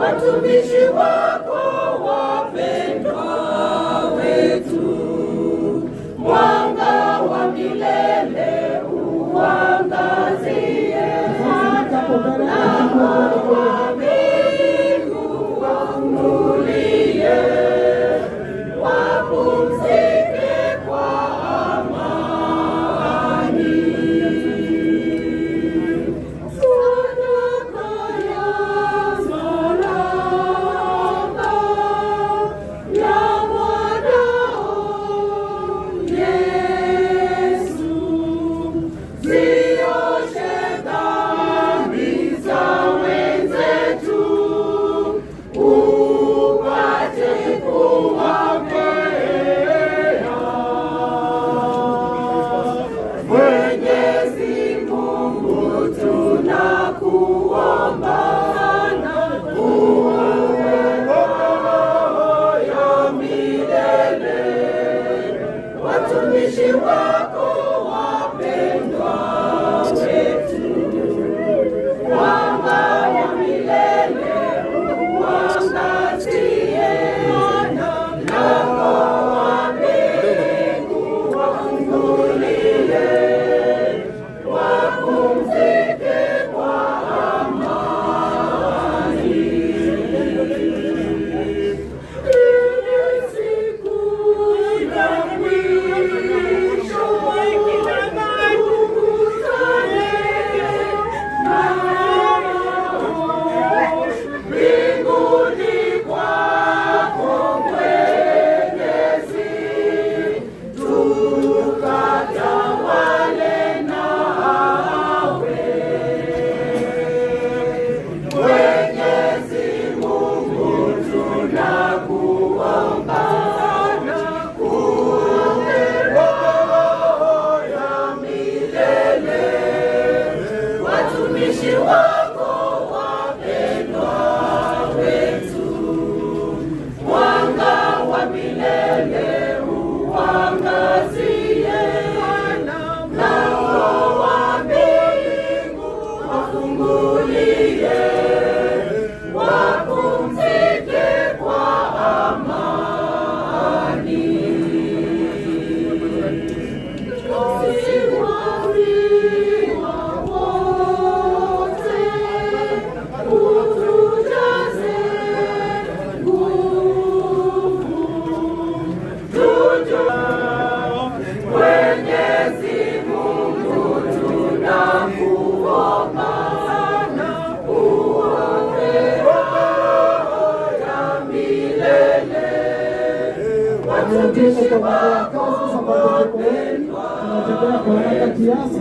Watumishi wako wapendwa wetu, mwanga wa milele uangazie, mlango wa mbingu wafungulie, wapumzike kwa amani. Sadaka ya msalaba ya mwanao Yesu, zioshe dhambi za wenzetu, upate kuwapea. Mwenyezi Mungu tunakuomba, uwape roho ya milele watumishi wako wapendwa wetu, mwanga wa milele uangazie, mlango wa mbingu wafungulie, wapumzike kwa amani. Ile siku ya mwisho tukutane nao mbinguni kwako Mwenyezi, tukatawale nawe. Mwenyezi Mungu tunakuomba, uwape roho ya milele watumishi wako wapendwa wetu, mwanga wa milele uangazie, mlango wa mbingu wafungulie, wapumzike kwa amani. Tusiwafiwa wote, utujaze nguvu, tujue Mwenyezi Mungu tunakuomba, uwape roho ya milele Wengine kwa kazi sababu tuko wengi, tunatembea kwa haraka kiasi,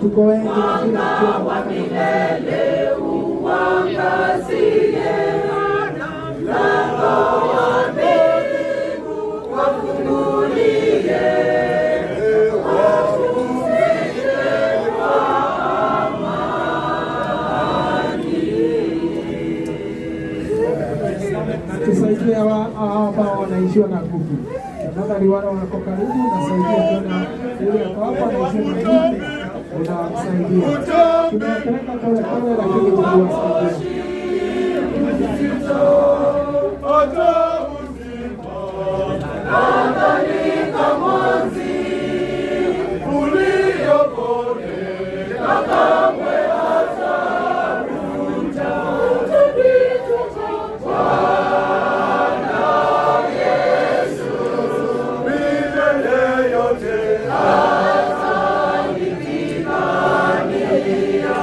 tuko wengi lakini tukiwa wa haraka na milele uangazie, mlango wa mbingu wafungulie, wapumzike kwa amani. Na tusaidie hawa hawa ambao wanaishiwa na nguvu. Tafadhali wale wako karibu, nasaidia kuona yule ako hapa anaishiwa na nguvu, unamsaidia. Tunawapeleka pole pole, lakini tukiwasaidia. Hata uzima kadhalika mwanzi uliopotea kamwe hatakuja. Bwana Yesu milele yote atanipigania.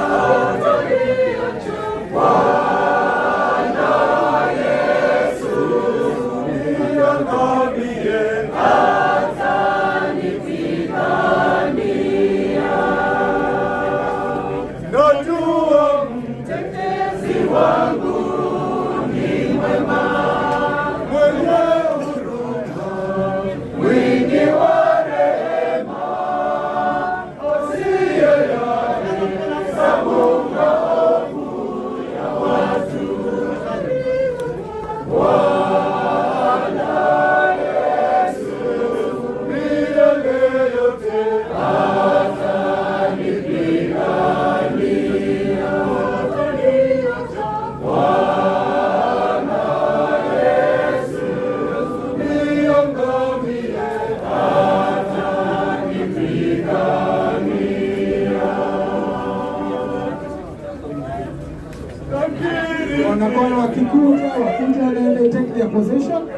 Wanakwaya wakikuja, wakuja, then they take their position,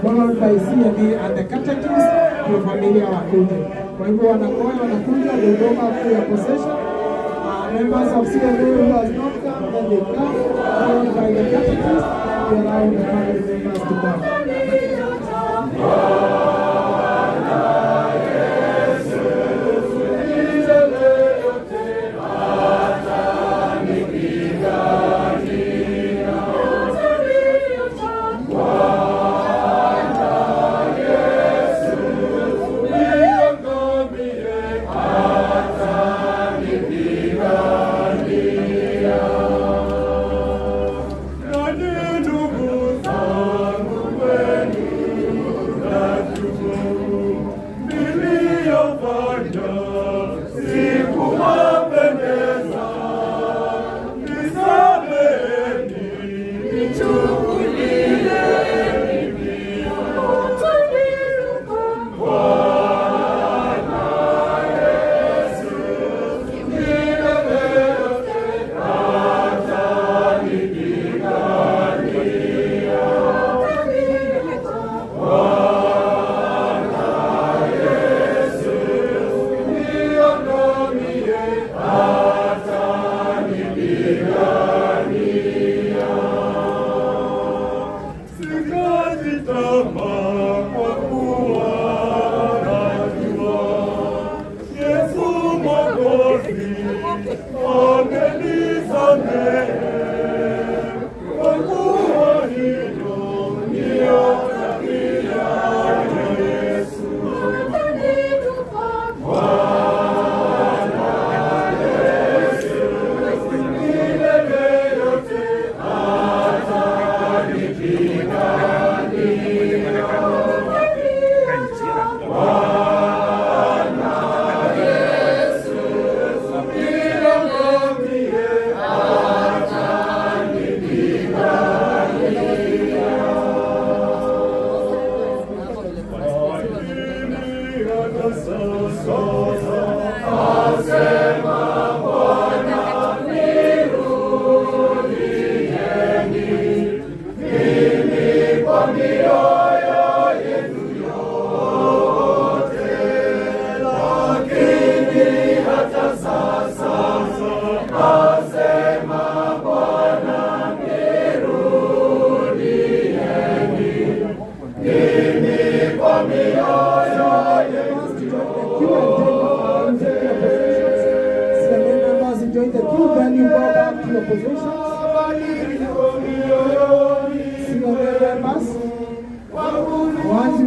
followed by CME and the catechist, ndio familia wakuje. Kwa hivyo wanakwaya wanakuja, they go back to their position. Members of CME who has not come, then they come, followed by the catechist, and we allow the family members to come. Nani ndugu zangu kwenu natubu, niliyofanya sikuwapendeza, nisameheni, nichukulieni pia. Bwana Yesu, milele yote atanipigania. Bwana Yesu, niangamie, atanipigania. Sikati tamaa kwa kuwa najua Yesu Mwokozi amenisamehe, kwa kuwa hiyo ndiyo tabia ya Yesu. Bwana Yesu, milele yote atanipigania. Bwana Yesu, niangamie, atanipigania. Lakini hata sasa asema Bwana, nirudieni mimi kwa mioyo yenu yote. Lakini hata sasa asema Bwana, nirudieni mimi kwa mioyo yenu yote. CMA members join the queue, then you go back to your positions. Mabadiliko mioyoni CMA members, once you